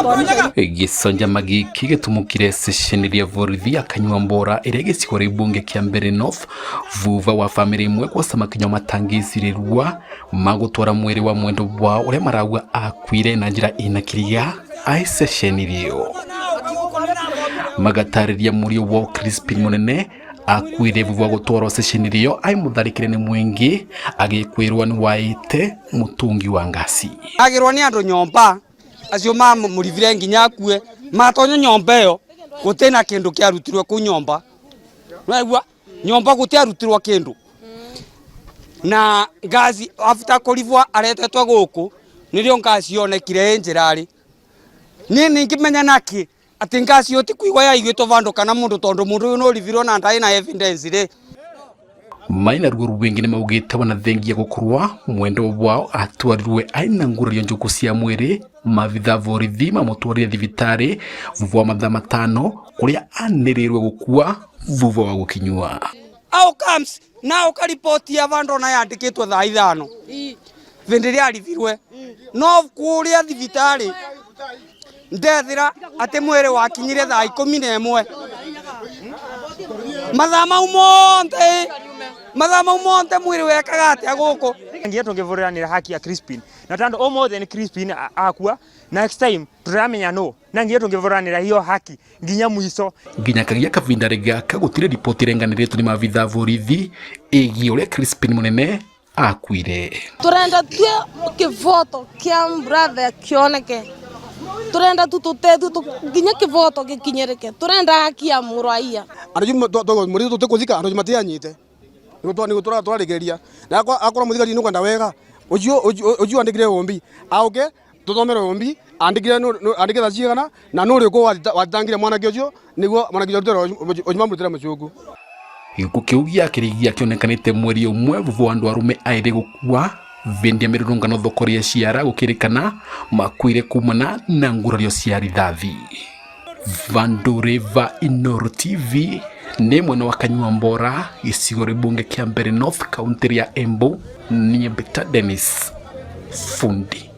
Gĩcanjama gĩkĩ gĩtumũkire ceceni rĩa borithi ya Kanyuambora ĩrĩa gĩcigo rĩa mbunge kĩa Mbere North thutha wa bamĩrĩ ĩmwe gũca makinya matangĩcirĩrua magũtwara mwĩrĩ wa mwendwa wao ũrĩa marauga akuire na njĩra ĩna kĩriga ai ceceni rĩo. Magatarĩria mũriũ wao Crispin Mũnene akuire thutha wa gũtwarwo ceceni rĩo ai mũtharĩkĩre nĩ mũingĩ agĩkwĩrwo nĩ waĩte mũtũngi wa ngasi. Agĩrwo nĩ andũ nyomba acio mamũribire nginya akue matonya nyomba ĩyo gũtirĩ na kĩndũ kĩarutirwo kũu nyomba. Nĩwaigua? Nyomba gũtiarutirwo kĩndũ na ngasi after kũribwo aretetwo gũkũ nĩrĩo ngasi yonekire ĩ njĩra-rĩ. Niĩ ningĩmenya nakĩ atĩ ngasi ĩyo ti kũigwa yaigĩtwo vandũ kana mũndũ tondũ mũndũ ũyũ nĩũribirwo na ndarĩ na evidence rĩ. Maina ruo rwingi nĩ maugĩte ona thengia gũkorwa mwendwa wao atwarirwe aina ngurario njuku cia mwĩrĩ maabitha borithi mamũtwarire thibitarĩ thutha wa mathaa 5 kũrĩa anĩrĩirwe gũkua thutha wa gũkinyua. How comes na ũkaripotia vandũ ona yandĩkĩtwo thaa 5 hĩndĩ ĩrĩa aribirwe no kũrĩa thibitarĩ ndethira atĩ mwĩrĩ wakinyire thaa 11 mathaa mau monthe mathaa mau monthe mwĩrĩ wekaga atĩa gũkũ. Nginya tũngĩvũrĩranĩra haki ya Crispin na tondũ ũmũthĩ nĩ Crispin akua, next time tũramenya no na nginya tũngĩvũranĩra hiyo haki nginya mwico. Nginya kagia kavinda gaka gũtirĩ riboti ĩrenganĩrĩtwo nĩ maabitha borithi ĩgiĩ ũrĩa Crispin Mũnene akuire. Turenda tue kivoto kia brother kioneke, turenda tu tutethu nginya kivoto gikinyirike, turenda haki ya mũrwaia. Andũ mũrĩ tũtikũthika andũ matianyite nĩguo twarĩkĩrĩria na akorwo mũthigari nĩ kwenda wega ũcio ũcio andĩkire ũmbi auke tũthomere ũmbi andĩkire andĩkire thaa cigana na nũ ũrĩkũ wathitangire mwanake ũcio nĩguo mwanake ũcio ũcio mamũrutĩre mũcungu. Gĩkuũ kĩu gĩa kĩrĩgia kĩonekanĩte mweri ũmwe thutha wa andũ arũme aĩrĩ gũkua vĩndĩ ya mĩrũrũngano thoko rĩa ciara gũkĩrĩkana makuire kumana na ngurario cia rithathi. Vandũ va Inooro TV nĩ mwena wa Kanyuambora gĩcigo rĩa mbunge kĩa Mbere North kaunti ya Embu. Niĩ Mbita Dennis Fundi.